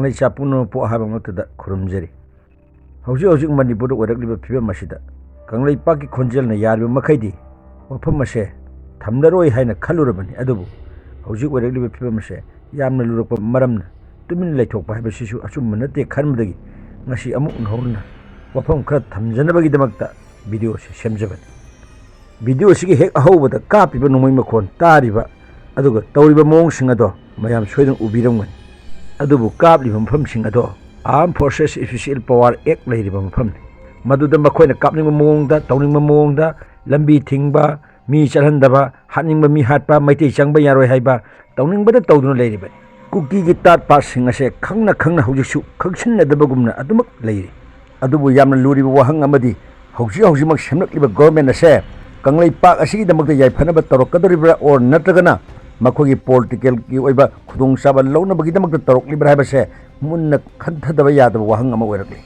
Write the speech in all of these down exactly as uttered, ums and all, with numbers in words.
ꯂꯩꯆꯥ ꯄꯨꯝꯅꯃꯛꯄꯨ ꯑꯍꯥꯟꯕ ꯃꯛꯇꯗ ꯈꯨꯔꯨꯝꯖꯔꯤ꯫ ꯍꯧꯖꯤꯛ ꯍꯧꯖꯤꯛ ꯃꯅꯤꯄꯨꯔꯗ ꯑꯣꯏꯔꯛꯂꯤꯕ ꯐꯤꯕꯝ ꯑꯁꯤꯗ ꯀꯪꯂꯩꯄꯥꯛꯀꯤ ꯈꯣꯟꯖꯦꯜꯅ ꯌꯥꯔꯤꯕ ꯃꯈꯩꯗꯤ ꯋꯥꯐꯝ ꯑꯁꯦ ꯊꯝꯂꯔꯣꯏ ꯍꯥꯏꯅ ꯈꯜꯂꯨꯔꯕꯅꯤ꯫ ꯑꯗꯨꯕꯨ ꯍꯧꯖꯤꯛ ꯑꯣꯏꯔꯛꯂꯤꯕ ꯐꯤꯕꯝ ꯑꯁꯦ ꯌꯥꯝꯅ ꯂꯨꯔꯛꯄ ꯃꯔꯝꯅ ꯇꯨꯃꯤꯟꯅ ꯂꯩꯊꯣꯛꯄ ꯍꯥꯏꯕꯁꯤꯁꯨ ꯑꯆꯨꯝꯕ ꯅꯠꯇꯦ ꯈꯟꯕꯗꯒꯤ ꯉꯁꯤ ꯑꯃꯨꯛ ꯅꯧꯍꯧꯅꯅ ꯋꯥꯐꯝ ꯈꯔ ꯊꯝꯖꯅꯕꯒꯤꯗꯃꯛꯇ ꯚꯤꯗꯤꯑꯣ ꯑꯁꯤ ꯁꯦꯝꯖꯕꯅꯤ꯫ ꯚꯤꯗꯤꯑꯣ ꯑꯁꯤꯒꯤ ꯍꯦꯛ ꯑꯍꯧꯕꯗ ꯀꯥꯞꯄꯤꯕ ꯅꯣꯡꯃꯩ ꯃꯈꯣꯟ ꯇꯥꯔꯤꯕ ꯑꯗꯨꯒ ꯇꯧꯔꯤꯕ ꯃꯑꯣꯡꯁꯤꯡ ꯑꯗꯣ ꯃꯌꯥꯝ ꯁꯣꯏꯗꯅ ꯎꯕꯤꯔꯝꯒꯅꯤ꯫ ꯑꯗꯨꯕꯨ ꯀꯥꯞꯂꯤꯕ ꯃꯐꯝꯁꯤꯡ ꯑꯗꯣ Armed Forces Special Power Act ꯂꯩꯔꯤꯕ ꯃꯐꯝꯅꯤ꯫ ꯃꯗꯨꯗ ꯃꯈꯣꯏꯅ ꯀꯥꯞꯅꯤꯡꯕ ꯃꯑꯣꯡꯗ, ꯇꯧꯅꯤꯡꯕ ꯃꯑꯣꯡꯗ ꯂꯝꯕꯤ ꯊꯤꯡꯕ, ꯃꯤ ꯆꯠꯍꯟꯗꯕ, ꯍꯥꯠꯅꯤꯡꯕ ꯃꯤ ꯍꯥꯠꯄ, ꯃꯩꯇꯩ ꯆꯪꯕ ꯌꯥꯔꯣꯏ ꯍꯥꯏꯕ, ꯇꯧꯅꯤꯡꯕꯗ ꯇꯧꯗꯨꯅ ꯂꯩꯔꯤꯕꯅꯤ꯫ ꯀꯨꯀꯤꯒꯤ ꯇꯥꯠ ꯄꯥꯠꯁꯤꯡ ꯑꯁꯦ ꯈꯪꯅ ꯈꯪꯅ ꯍꯧꯖꯤꯛꯁꯨ ꯈꯪꯁꯤꯟꯅꯗꯕꯒꯨꯝꯅ ꯑꯗꯨꯃꯛ ꯂꯩꯔꯤ꯫ ꯑꯗꯨꯕꯨ ꯌꯥꯝꯅ ꯂꯨꯔꯤꯕ ꯋꯥꯍꯪ ꯑꯃꯗꯤ, ꯍꯧꯖꯤꯛ ꯍꯧꯖꯤꯛꯃꯛ ꯁꯦꯝꯂꯛꯂꯤꯕ ꯒꯣꯔꯃꯦꯟ ꯑꯁꯦ ꯀꯪꯂꯩꯄꯥꯛ ꯑꯁꯤꯒꯤꯗꯃꯛꯇ ꯌꯥꯏꯐꯅꯕ ꯇꯧꯔꯛꯀꯗꯧꯔꯤꯕ꯭ꯔꯥ, ꯑꯣꯔ ꯅꯠꯇ꯭ꯔꯒꯅ ꯃꯈꯣꯏꯒꯤ ꯄꯣꯂꯤꯇꯤꯀꯦꯜꯒꯤ ꯑꯣꯏꯕ ꯈꯨꯗꯣꯡꯆꯥꯕ ꯂꯧꯅꯕꯒꯤꯗꯃꯛꯇ ꯇꯧꯔꯛꯂꯤꯕ꯭ꯔꯥ ꯍꯥꯏꯕꯁꯦ ꯃꯨꯟꯅ ꯈꯟꯊꯗꯕ ꯌꯥꯗꯕ ꯋꯥꯍꯪ ꯑꯃ ꯑꯣꯏꯔꯛꯂꯤ꯫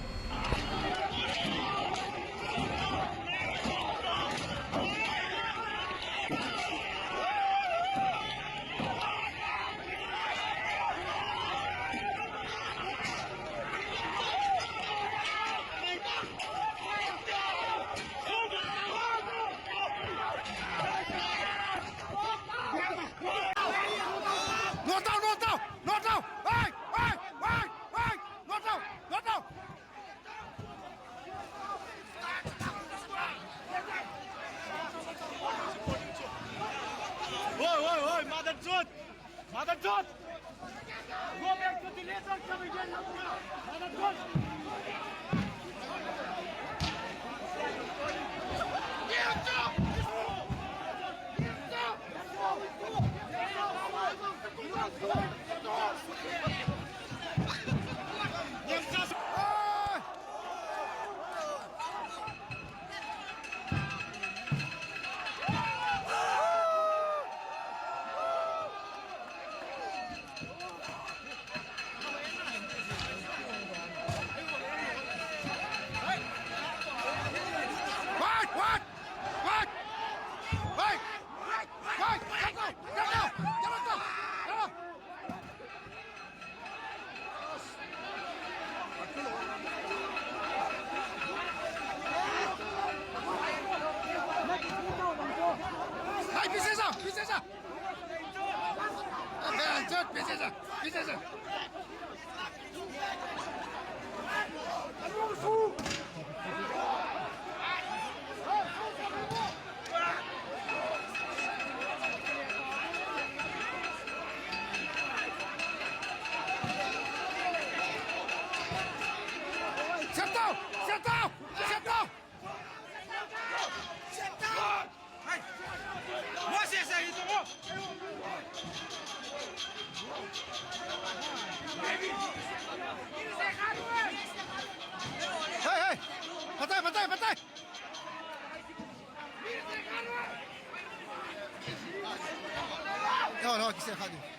Oi, oi, oi, mother truth! Mother truth! Go back to the laser coming in! Mother truth! ꯍꯩ, ꯍꯩ! ꯐꯠꯇꯦ, ꯐꯠꯇꯦ, ꯐꯠꯇꯦ! ꯌꯥꯔꯦ, ꯌꯥꯔꯦ, ꯀꯤꯁꯦ ꯈꯥꯗꯦ꯫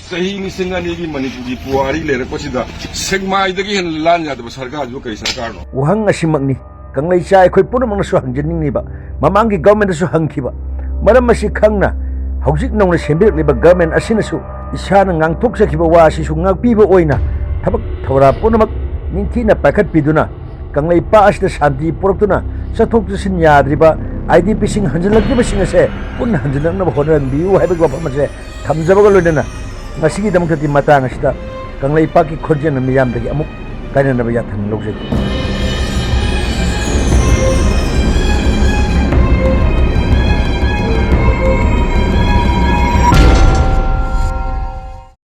ꯆꯍꯤ ꯂꯤꯁꯤꯡ ꯑꯅꯤꯒꯤ ꯃꯅꯤꯄꯨꯔꯒꯤ ꯄꯨꯋꯥꯔꯤ ꯂꯩꯔꯛꯄꯁꯤꯗ ꯁꯦꯛꯃꯥꯏꯗꯒꯤ ꯍꯦꯟꯅ ꯂꯥꯟ ꯌꯥꯗꯕ ꯁꯔꯀꯥꯔꯁꯤꯕꯨ ꯀꯔꯤ ꯁꯔꯀꯥꯔꯅꯣ? ꯋꯥꯍꯪ ꯑꯁꯤꯃꯛꯅꯤ ꯀꯪꯂꯩꯆꯥ ꯑꯩꯈꯣꯏ ꯄꯨꯝꯅꯃꯛꯅꯁꯨ ꯍꯪꯖꯅꯤꯡꯂꯤꯕ, ꯃꯃꯥꯡꯒꯤ ꯒꯚꯔꯟꯃꯦꯟꯗꯁꯨ ꯍꯪꯈꯤꯕ꯫ ꯃꯔꯝ ꯑꯁꯤ ꯈꯪꯅ ꯍꯧꯖꯤꯛ ꯅꯧꯅ ꯁꯦꯝꯕꯤꯔꯛꯂꯤꯕ ꯒꯚꯔꯟꯃꯦꯟ ꯑꯁꯤꯅꯁꯨ ꯏꯁꯥꯅ ꯉꯥꯡꯊꯣꯛꯆꯈꯤꯕ ꯋꯥ ꯑꯁꯤꯁꯨ ꯉꯥꯛꯄꯤꯕ ꯑꯣꯏꯅ ꯊꯕꯛ ꯊꯧꯔꯥ ꯄꯨꯝꯅꯃꯛ ꯅꯤꯡꯊꯤꯅ ꯄꯥꯏꯈꯠꯄꯤꯗꯨꯅ ꯀꯪꯂꯩꯄꯥꯛ ꯑꯁꯤꯗ ꯁꯥꯟꯇꯤ ꯄꯨꯔꯛꯇꯨꯅ ꯆꯠꯊꯣꯛ ꯆꯠꯁꯤꯟ ꯌꯥꯗ꯭ꯔꯤꯕ ꯑꯥꯏ ꯗꯤ ꯄꯤꯁꯤꯡ ꯍꯟꯖꯤꯜꯂꯛꯇ꯭ꯔꯤꯕꯁꯤꯡ ꯑꯁꯦ ꯄꯨꯟꯅ ꯍꯟꯖꯤꯜꯂꯛꯅꯕ ꯍꯣꯠꯅꯍꯟꯕꯤꯌꯨ ꯍꯥꯏꯕꯒꯤ ꯋꯥꯐꯝ ꯑꯁꯦ ꯊꯝꯖꯕꯒ ꯂꯣꯏꯅꯅ ꯉꯁꯤꯒꯤꯗꯃꯛꯇꯗꯤ ꯃꯇꯥꯡ ꯑꯁꯤꯗ ꯀꯪꯂꯩꯄꯥꯛꯀꯤ ꯈꯣꯟꯖꯦꯜꯅ ꯃꯤꯌꯥꯝꯗꯒꯤ ꯑꯃꯨꯛ ꯀꯥꯏꯅꯅꯕ ꯌꯥꯊꯪ ꯂꯧꯖꯒꯦ꯫